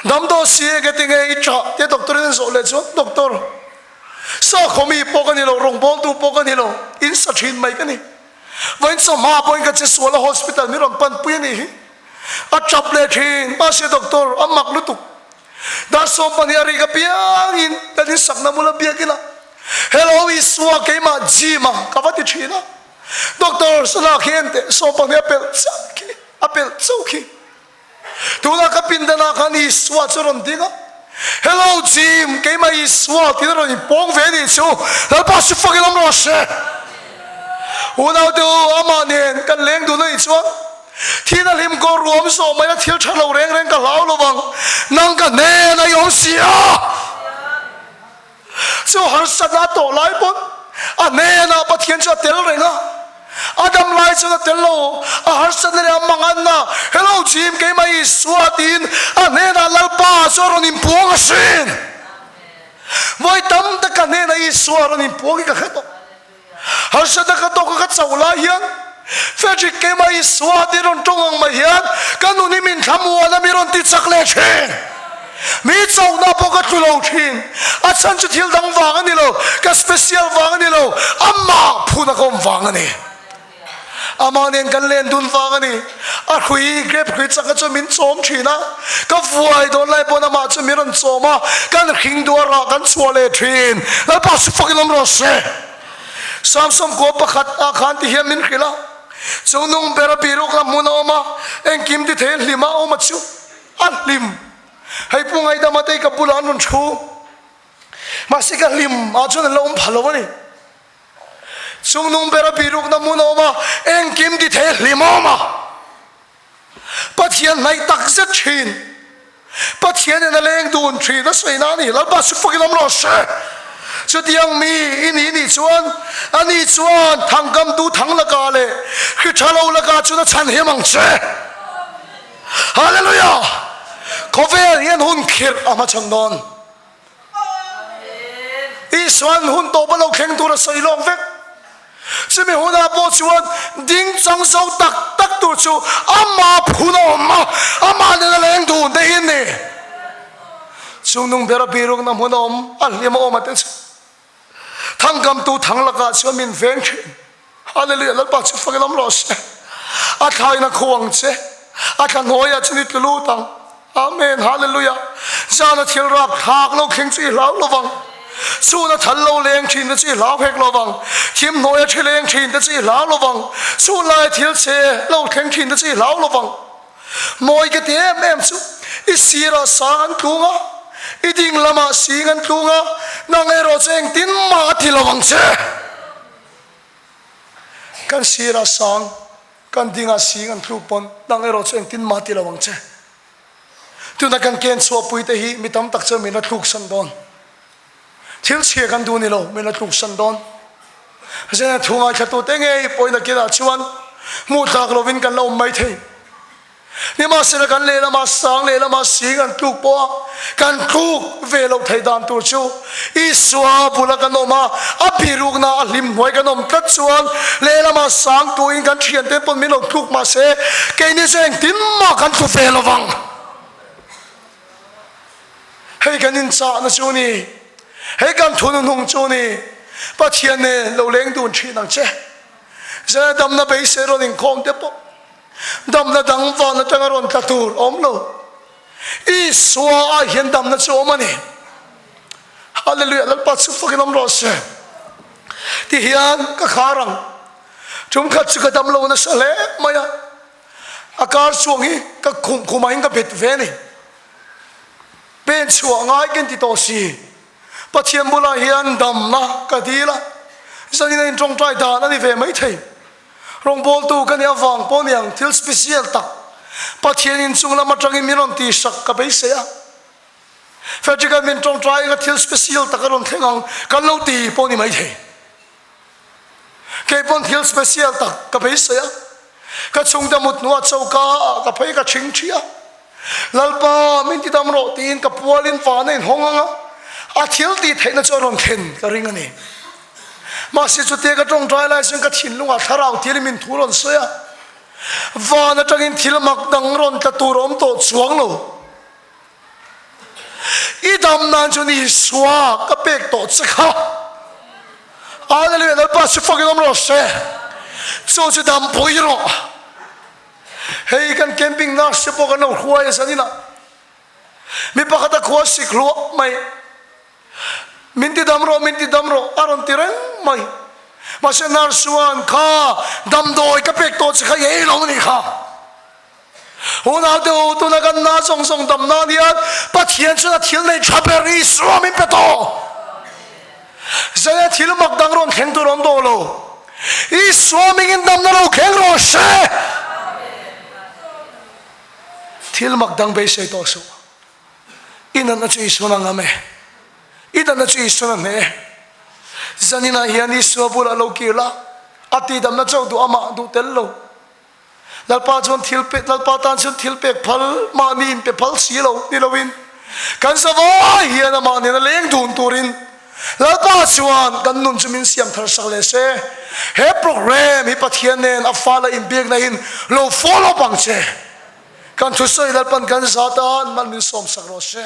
Dam tawh si, engati nge i ṭah? Tia doctor in an zawh leh chuan, Doctor, sakhaw mi pawh ka ni lo, rawngbawltu pawh ka ni lo, in sa ṭhin mai ka ni. Vawiin chawhma pawhin ka che sual a, hospital min rawn panpui a nih hi. A ṭap leh ṭhin, mahse doctor, a mak lutuk. Dar 12 a rik apiangin kan insakna bula biak ila, Hello Isua keimah gym a ka va ti thin a, Doctor Sana khi en teh 12 a pelh chiah khi, a pelh chauh khi. Tunah ka pindanah khan Isua chu a rawn ding a, Hello gym keimah Isua tiin a rawn inpawng ve anih chu, Lalpa chu fakin awm rawh se. Unaute u amah nen kan leng dun anih chuan Thina hlim kawr ruam zawh mai a thil tha lo reng reng ka hlau lo vang, nang ka hnen a i awm si a. Chu harsatna a tawh lai pawn a hnenah Pathian chu a tel reng a, a dam lai chuan a tel lo, a harsatna leh a manganna, Hello Jim, keimah Isua tiin a hnenah Lalpa chu a rawn inpuang asin. Vawi tam tak ka hnenah Isua a rawn inpuang hi ka hre tawh. Harsatna ka tawk a ka chauh lai hian Frederick keimah Isua tih rawn tawng ang mai hian ka nun hi min thlamuan a mi rawn ti chak leh thin. Mi chauhna pawh ka tlu lo thin. A chhan chu thil dang vang a ni lo, ka special vang a ni lo, amah phuna ka awm vang a ni. Amah nen kan len dun vang a ni. A hrui, grape hrui chaka chu min chawm thin a, ka vuai dawn lai pawn amah chu min rawn chawm a, kan hring duh a rah kan chhuah leh thin. Lalpa chu fakin awm rawh se. Samson kua pakhat ah khan ti hian min hrilh a, chu nung ber a biruk a hmun a awm a, engkim ti thei hlim a awm a chu a hlim. Hei pu Ngaidama te hi ka bulah an rawn thu, mahse ka hlim ah chuan an la awm pha lo a ni. Chungnung bera birukna hmun a awm a, engkim ti thei hlimawm a. Pathian hnaih tak zet thin. Pathianin a leng dun thin a sawi na a ni. Lalpa chu fakin awm rawh se. Chutiang mi i nih nih chuan ani chuan thangkamtu thang lakah leh hri tha lo lakah chuan a chhanhim ang che. Hallelujah! Khawvel hian hun khirh a hmachhawn dawn. Isua'n hun tawp a lo thleng tur a sawi lawk vek. Chumi hunah pawh chuan ding chang zo tak tak tur chu ama phun a awm a, amah nen a leng dun te hi a ni. Chungnung bera birukna hmun a awm, a hlim a awm a te chu Thangkamtu thang lakah chuan min veng thin. Hallelujah, Lalpa chu fakin awm rawh se. A thlain a khuh ang che, a thla hnuaiah chuan i tlu lut ang. Amen, Hallelujah. Zana thil rap thlak lo thleng chu i hlau lovang. Chhuna thal lo leng thin te chu i hlau hek lovang, thim hnuaia thi leng thin te chu i hlau lovang, chhun laia thil chhe lo thleng thin te chu i hlau lovang. Mawi ka ti em em chu i sirah sang an tlung a, i ding lamah sing an tlung a, nang erawh chu engtin mah a ti lo ang che. Kan sirah sang, kan dingah sing an tluk pawn nang erawh chu engtin mah a ti lo ang che. Tuna kan ken chhuahpui te hi mi tam tak chuan min la tluksan dawn. Thil chhia kan duh ni lo, min la tluksan dawn. Zena thu ngaithlatute ngei pawhin a kinah chuan hmuh tlak lovin kan la awm mai thei. Nimahsela kan lehlamah sang lehlamah sing an tluk pawh a, kan tluk ve loh theih dan tur chu Isua bula kan awm a, a birukna a hlim hnuai kan awm tlat chuan lehlamah sang tuin kan thiante pawn min lo tluk mahse keini chu engtin mah kan tlu ve lovang. Hei kan inchahna chu ni, hei kan thununung chu ni, Pathian nen lo leng dun thin ang che. Zela damna beisei rawn inkhawm te pawh damna dang van atanga rawn tla tur a awm lo. Isua ah hian damna chu a awm a ni. Hallelujah, Lalpa chu fakin awm rawh se. Ti hian ka khar ang. Tum khat chu ka dam lo nasa hle mai a. A kar chuang hi ka khum khumah hian ka bet ve a ni. Pen chhuah ngai ka inti tawh si. Pathian bulah hian damna ka dil a, zanin a intawngtai dan a ni ve mai thei. Rawngbawltu ka nih avang pawh ni ang thil special tak Pathian inchung lam atangin min rawn tihsak ka beisei a. Frederick-a'n min tawngtai anga thil special tak a rawn thleng ang kan lo ti pawh ni mai thei. Kei pawn thil special tak ka beisei a, ka chhungte mut hnuah choka ah ka phei ka thing thi a, Lalpa min ti dam rawh tiin ka pualin van a inhawng ang a, a thil tih theihna chu a rawn thlen ka ring a ni. Mahse chutia ka tawngtai lai chuan ka thinlungah thlarau thil in min thu rawn sawi a, van atangin thil mak dang rawn tla tur a awm tawh chuang lo. I dam nan chuan Isua ka pek tawh che kha. Hallelujah, Lalpa chu fakin awm rawh se. Chu chu dampui rawh. Hei kan camping nurse te pawh kan lo hruai a zanin ah. Mi pakhat a khua sik hluah mai. Min ti dam rawh, min ti dam rawh a rawn ti reng mai. Mahse nurse chuan kha damdawi ka pek tawh che kha i ei lo a nih kha. Unau te u, tuna kan na zawng zawng dam nan hian Pathian chuan a thil nei tha ber Isua min pe tawh. Zaia thil mak dang rawn thleng tur a awm tawh lo. Isua mingin damna lo thleng rawh se. Thil mak dang beisei tawh suh. I natna chu Isuan a ngam e. I natna chu Isuan a hneh e. Zaninah hian Isua bulah lo kir la, a tihdamna chauh duh amah duh tel lo. Lalpa chuan thil pe, Lalpa tan chuan thil pek phal, mahni in pe phal si lo ni loin kan zavai hian amah nena leng dun turin Lalpa chuan kan nun chu min siam thar sak leh se. He program hi Pathian nen a fala inbiakna in lo follow up ang che. Kan thusawi Lalpan kan za tan mal min sawm sak rawh se.